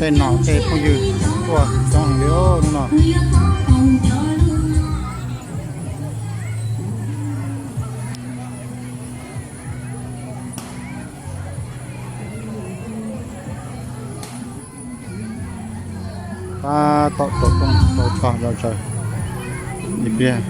Tej nom tej phooj ywg tuaj coob heev li hnub no. Tab tom rau rooj rau tog zog tsaws ib pliag,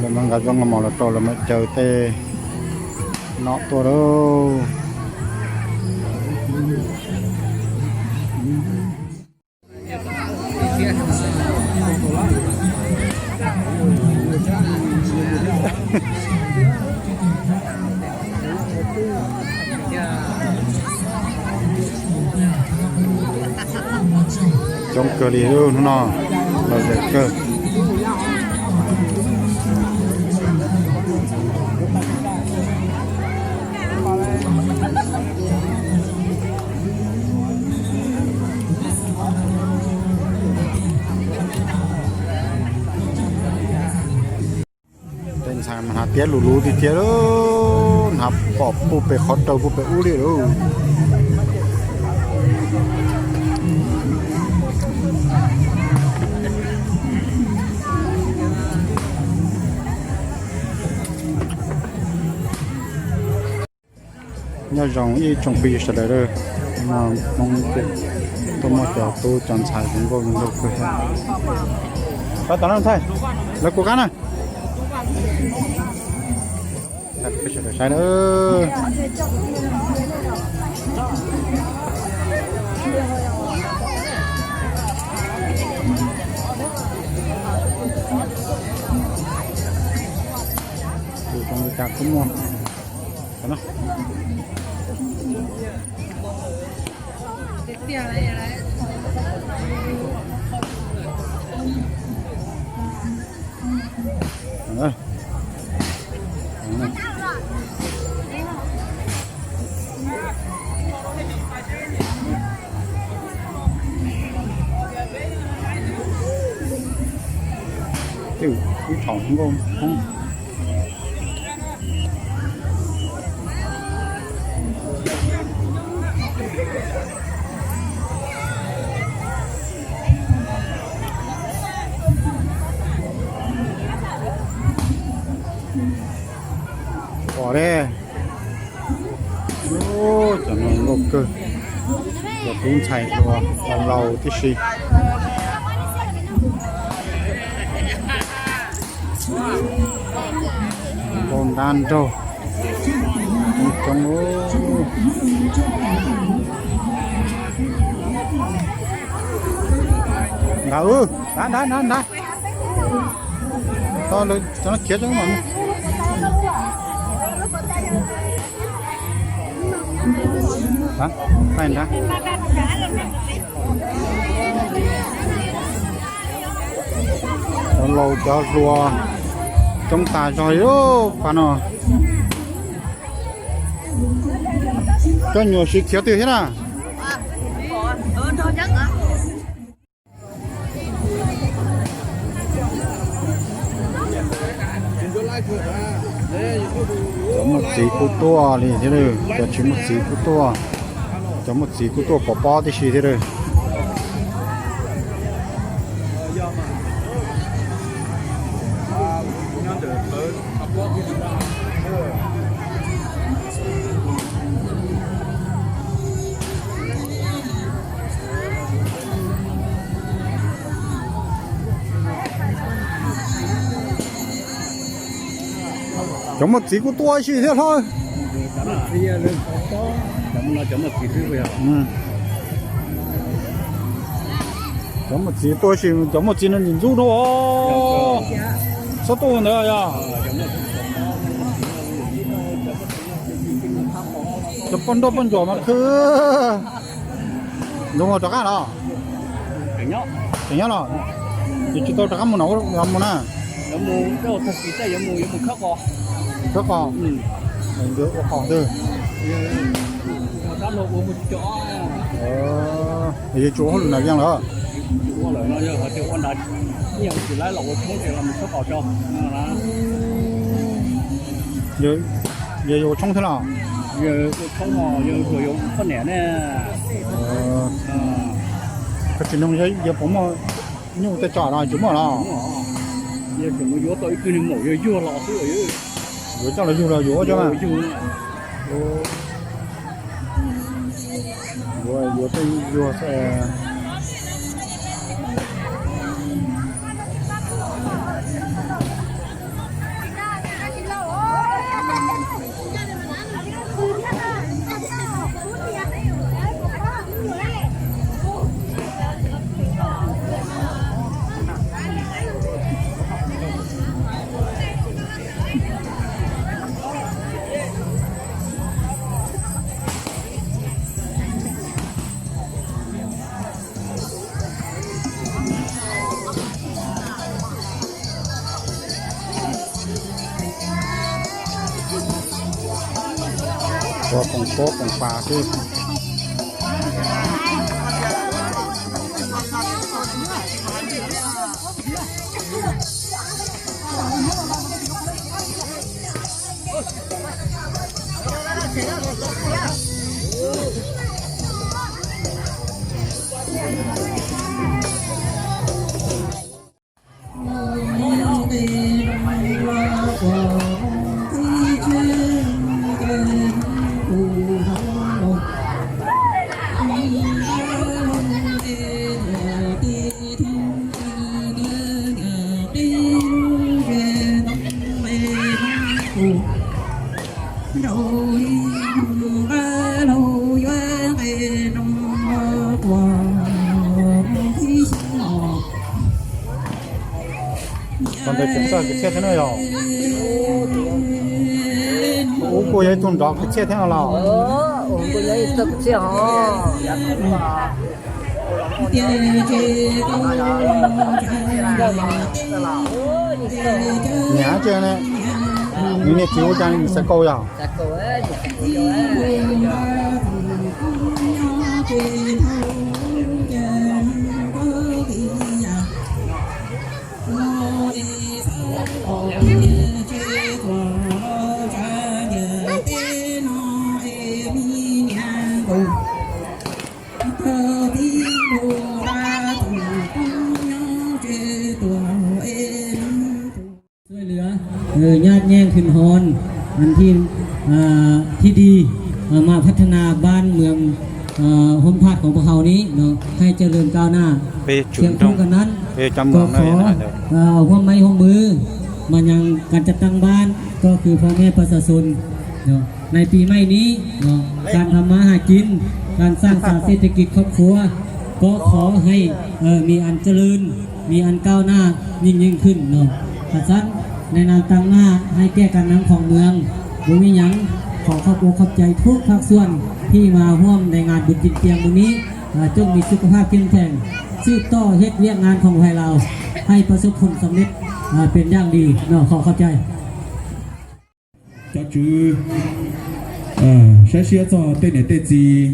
lawv mam nqa zaub nqa mov los rau lawv mam caw tej nom tuaj lauj. Coob kawg li hnub no, lom zem kawg. Tej ntxhais mas hnav tiab lus lus tiag tiag, hnav pom puag pem qhov rau puag pem ub li lauj. Nyob zoo ib tsoom phooj ywg sawv daws, no Hmoob tuaj muaj cov tub cov ntxhais zoo nkauj zoo nraug kawg. Pab tom no ntxhais, lawv kuv qab na. Sawv daws saib na. Tus zoo li cas kuj muaj. Twb thaum nkauj Hmoob. Pom li. Cov no nkauj kawg, cov tub ntxhais hluas laus tib si. Nkauj ntab nraug coob. Nrad, nrad, nrad, nrad. Tau lawv cov no khiav tau mas. Cov laus cov hluas coob tas zog li lub pas no. Cov nyuam siv khiav twg thiab na? Cov muaj txiv kuj tuaj li thiab, cov tsis muaj txiv kuj tuaj. Cov muaj txiv kuj tuaj pov pob tib si thiab. Cov muaj txiv kuj tuaj ib si thiab hlob. Cov muaj txiv tuaj ib si, cov muaj txiv no nim ntxub no. Txhob tuaj ntawd yog. Cov poj nrauj poj ntsuam mas khwv. Zoo rov qab los? Tseem nyob los? Ces tsis tau rov qab mus no, mus na. Khawb qos. Ua qos ntag. Yog tsuas ua hauj lwm nram yeej lawm. Yog yuav ua tshoob thiab los? Ua tshoob, yog ua poj niam ne. Tsis nug yog puas muaj nyuj tej tso no tsis muaj los? Yuav coj los yug los yuav coj los yug los yuav coj na. Yuav, yuav tej yuav. Ua koom pob koom pas xwb. Ntawd tseem txog kwv txhiaj thiab no yog? Ub, kuj yog ib tug nrov kwv txhiaj thiab no los? Niam tsev ne, nws niam txiv hu cas ne, nws xav kaus yog?ช่วยเหลือ เออ ญาติแย่งคืนฮอน อันที่ อ่า ที่ดี เอ่อ มาพัฒนาบ้านเมือง เอ่อ ฮ่มพาดของพวกเรานี้เนาะ ให้เจริญก้าวหน้า เคียงคู่กันนั้น ก็ขอ เอ่อ ร่วมไม้ร่วมมือ มายังการจัดตั้งบ้าน ก็คือพ่อแม่ประชาชนเนาะ ในปีใหม่นี้เนาะ การทำมาหากิน การสร้างสรรค์เศรษฐกิจครอบครัว ก็ขอให้ เอ่อ มีอันเจริญ มีอันก้าวหน้ายิ่งยิ่งขึ้นเนาะ ขะซั้น ในนามตั้งหน้าให้แก่การนำของเมือง บ่มีหยัง ขอขอบอกขอบใจทุกภาคส่วนที่มาร่วมในงานบุญกินเตียงมื้อนี้ เอ่อ จงมีสุขภาพเข้มแข็ง สืบต่อเฮ็ดเวียกงานของไทยเรา ให้ประสบผลสำเร็จ เอ่อ เป็นอย่างดีเนาะ ขอขอบใจ Cov tswv, saib siab txog tej niam tej txiv,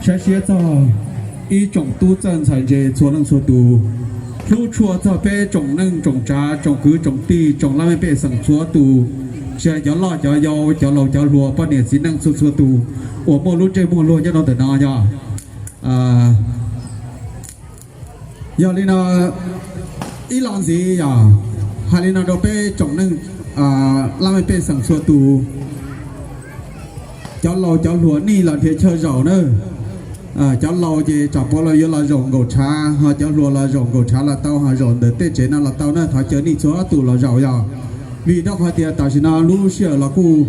saib siab txog ib tsoom tub txawj ntxhais ntse txhua leej txhua tus, hlub tshua txog peb tsoom neej tsoom tsav, tsoom kwv tsoom tij, tsoom laj mej pej xeem txhua tus, tsis hais cov loj cov yau, cov laus cov hluas, poj niam txiv neej txhua txhua tus uas muaj lub ntsej muag luag nyob rau ntawm no yog. Yog li no, ib los ntxiv yog hais li no rau peb tsoom neej laj mej pej xeem txhua tus, cov laus cov hluas nej los dhia chaw zaum na. Cov laus ces tsam puav leej yuav los zaum nkaum tshav, ho cov hluas los zaum nkaum tshav los tau, ho zaum ntawm tej tsev no los tau na, thov caw nej txhua tus los zaum yog. Vim rau qhov tias tam sim no lub sij hawm los kuj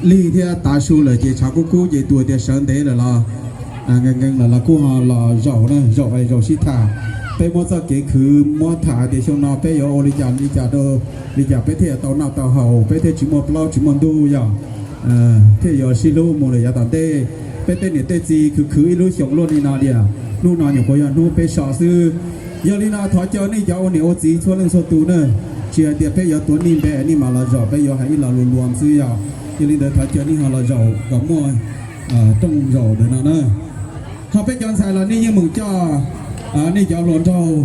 lig thiab tav su lawm ces tshav kub kub ces tus tias sawv ntev lawm los nkees nkees lawm los kuj ho los zaum na, zaum es zaum sib tham. Peb muab txoj kev khwv muab tham tias xyoo no peb yuav ua li cas li cas rau, li cas peb thiaj yuav tau noj tau haus, peb thiaj tsis muaj plaub tsis muaj ntug yog, thiaj yuav sib hlub mus lawm yav tom ntej. Peb tej niam tej txiv khwv khwv ib lub xyoos luaj li no tias hnub no nyuam qhuav yog hnub peb so xwb. Yog li no thov caw nej cov ua niam ua txiv txhua leej txhua tus na, tsis hais tias peb yuav tuav nej npe nej mam los zaum, peb yuav hais ib lo lus luam xwb yog. Yog li ntawd thov caw nej ho los zaum kom muaj rooj zaum ntawm no na. Ho peb cov ntxhais los nej yeej meem coj nej cov hluas nraug,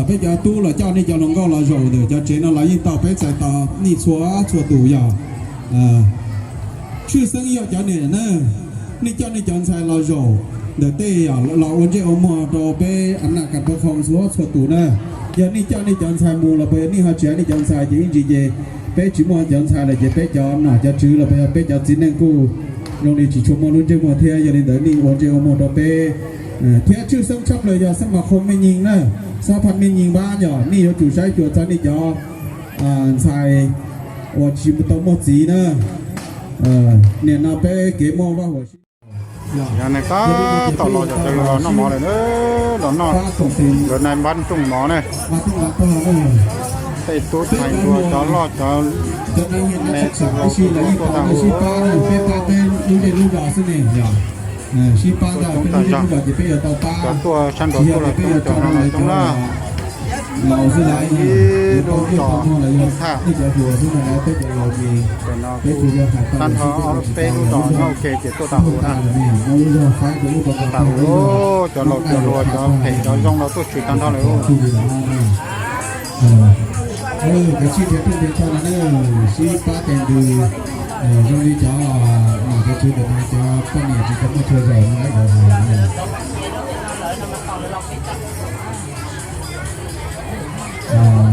peb cov tub los coj nej cov hluas nkauj los zaum ntawm cov tsev no los yeej tau, peb txais tos nej txhua txhua tus yog. Tshwj xeeb yog cov niam na, nej coj nej cov ntxhais los zaum, Ntawm tej los ua ntsej ua muag rau peb a naj kas rau khoo txhua txhua tus na. Yog nej coj nej cov ntxhais mus los puas yog nej ho tsis hais nej cov ntxhais ces ib ntsis ces peb tsis muaj cov ntxhais lawm ces peb cov nom cov tswv los puas yog peb cov txiv neej kuj zoo li tsis tshua muaj lub ntsej muag thiab. Yog li ntawd nej ua ntsej ua muag rau peb thiab tshwj xeeb tshaj plaws yog xeeb mas khoo mej nyies na, xab phaj mej nyies npab yog nej yuav tsum saib xyuas txog nej cov ntxhais uas tsis tau muaj txiv na. Nim no peb kev muaj vaj huam sib Yog neeg tab tom los cov cov los noj mov lawm, los noj lawm nais npab nrooj mov ne. Tej tub tais ntua cov loj cov me tub los tuaj tag huv. Cov tuaj sab nraud tuaj los coob cov no los coob na. Ib lub zos thaj, no peb lub zos nyob ua ke ces tuaj tag huv na. Tag huv, cov laus cov hluas cov phem cov zoo los tuaj tshwm tag nrho lawm. Sib pab tes ntws, zoo li cov nom cov tswv ntawm no cov poj niam tsis tau muaj chaw zaum no lawv.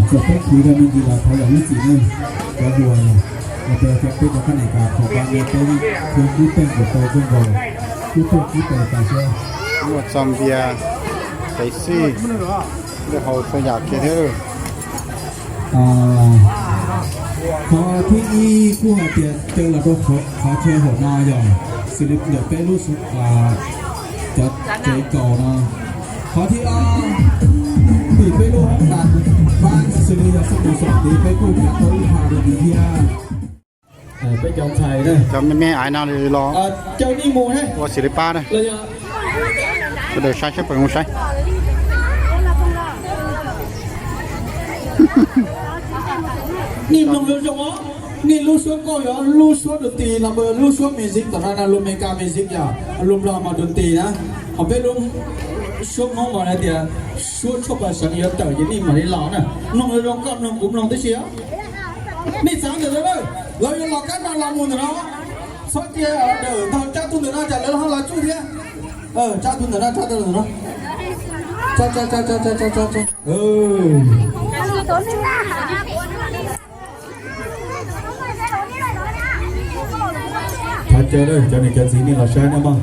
Txawm peb khwv rau me ntsis los thov zam lub txim nawb. Cov hluas, peb cov poj niam kam qhov pab no peb khwv kub teej kom tau kawg nkaus, kub teej kub tes tas siab. Muaj txog npias, Pepsi, lwj haus txhua yam kiag thiab. Qhov thib ib kuj hais tias caw los rau qhov chaw hauv no yog xws li ntawm peb lub cov tsev kaus no. Qhov thib ob, tim peb lub hoob tas pab xws li yog xab mus xom tid peb kuj cav tau ib phav rau tid thiab. Peb cov ntxhais na, cov me me aiv no los caw nej mus ua xws li pab na. Sawv daws saib seb puas zoo saib. Nej mloog zoo zoo os, nej lub suab nkauj yog lub suab dun tis los lub suab music tom no na, lus Meskas music yog lus Nplog mas dun tis na, ho peb lub suab Hmoob mas hais tias suab tshuaj pas seev yuav tawm ces nej mam li los na. Mloog zoo zoo, koj mloog kuv mloog tib si. Nej txav ntawm no, lawv yuav los kab no los mus ntawm no, txhob cia dawm ntag, cab tus ntawm no tsam lawv ho los tsuj thiab. Cab tus ntawm no, cab tus ntawm no. Thov caw cov niam cov txiv nej los saib nawb mog.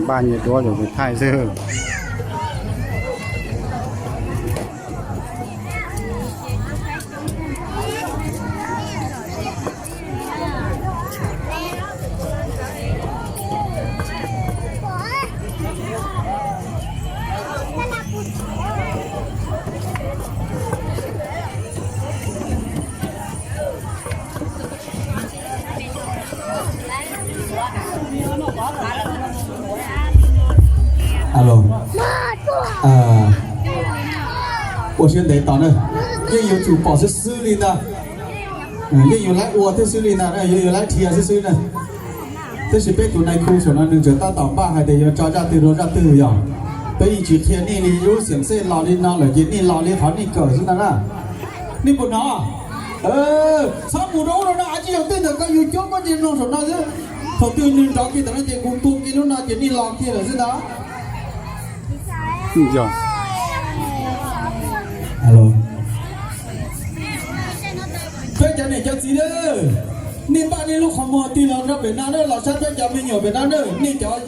Npaj nyias duab yuav mus thaij xwb. Alo, ua siab ntev tos na, yeej yuav tsum pom xwb xwb li ntag. Yeej yuav laib ua thiab xwb li ntag, yuav yuav laib dhia xwb xwb na. Tab sis peb tus nais khu saum no nws tseem tab tom npaj hais tias yuav tso zaj twg rau zaj twg yog. Peb yeej tsis qhia nej li, lub xiam xej los li no lawm ces nej los li qhov nej kawm xwb ntag na. Nej puas hnov? Txhob mus rau ub rau no, tsis yog twg ntawm koj yug cuab koj ntsia mloog saum no xwb. Thaum twg nws nrov kiag ntawm no ces kuv tua kiag lub no ces nej los kiag lawm xwb ntag. Peb cov niam cov txiv na, nej npaj nej lub qhov muag tig los rau pem no na, los saib peb cov me nyuam pem no na, nej cov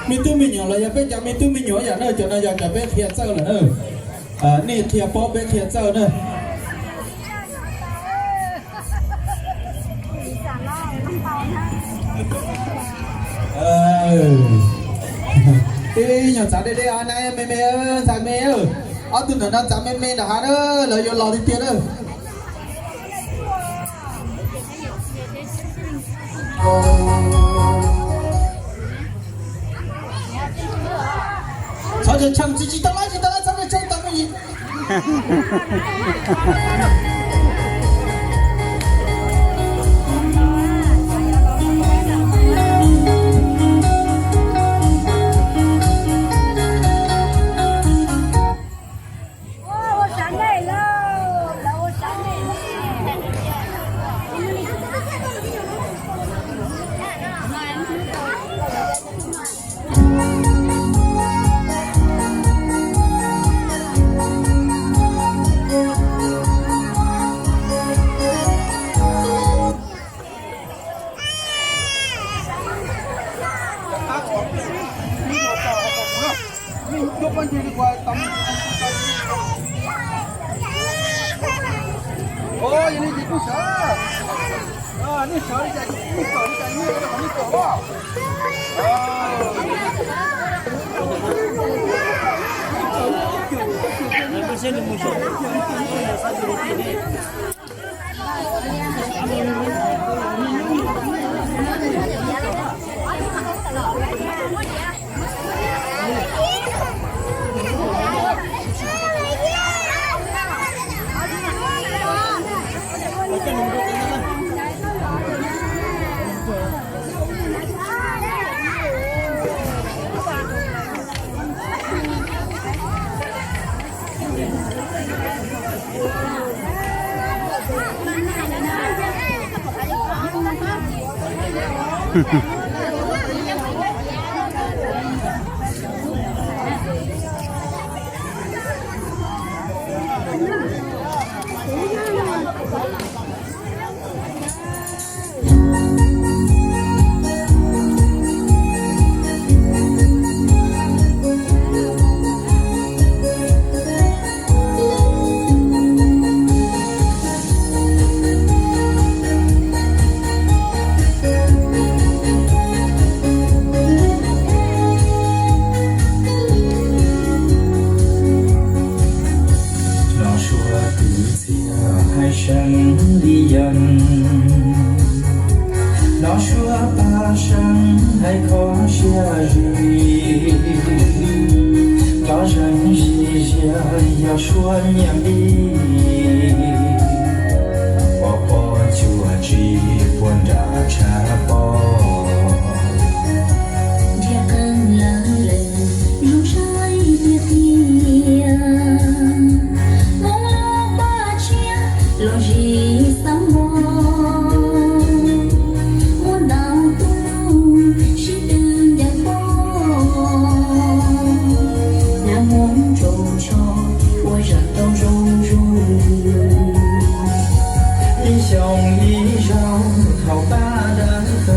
me tub me nyuam los yog peb cov me tub me nyuam yam na, cov no yog cov peb qhia txawj lawm na. Nej qhia paub peb qhia txawj na. Ib nyuag txav deb deb, me me, ntxhais me, ob tug ntawm no txav me me nram hav na, lawv yuav los tiag tiag na. Txhob ntshai, tsis tsis tau laib, tsis tau laib, txhob ntshai, txhob ntshai. Nov suav kwv txhiaj hais seev li yees, nov suav paj seev hais kho siab zim, nrov zeeg zij ziag yog suab nyiaj npib, pov pob cuag tsis puag nram tshav pob. Nrhiav qeej lawv lees zoo saib tiag tiag, Hmoob lub paj tshiab los zis xab npog, muaj ntau tub lug sib tw ncaws pob, nab Hmoob tsaus tsho ua zam tau zoo zoo. Ib xyoos ib zaug thaum pab dawb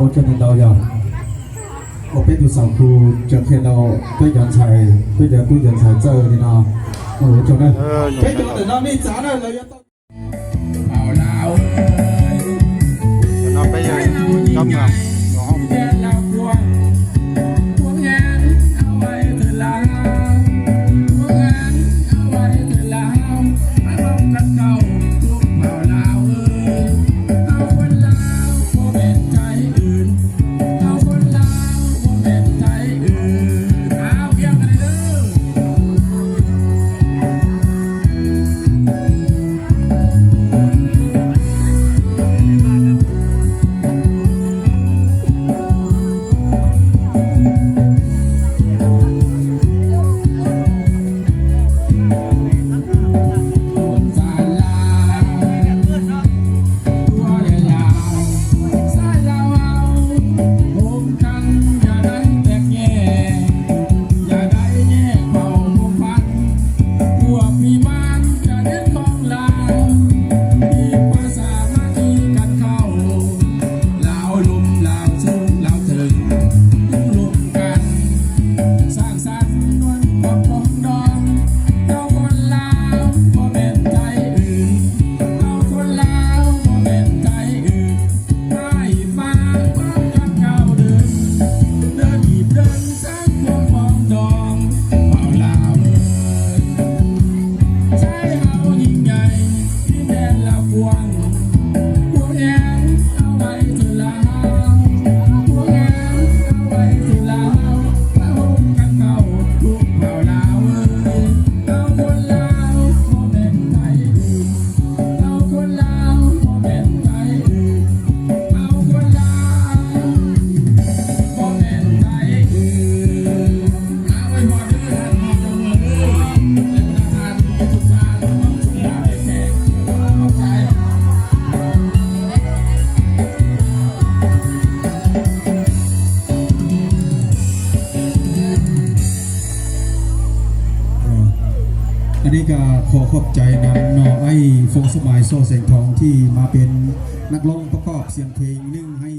Ua tsaug ntau yog ua peb tug xaus khu tseem qhia tau peb cov ntxhais, peb cov tub cov ntxhais txawj li no. Ua tsaug na. Peb cov ntawm no nej txav na, lawv yuav tau.อันนี้ก็ขอขอบใจนำน้องไอ้ฟงสมัย โซ่แสงทอง ที่มาเป็นนักร้องประกอบเสียงเพลงเรื่องให้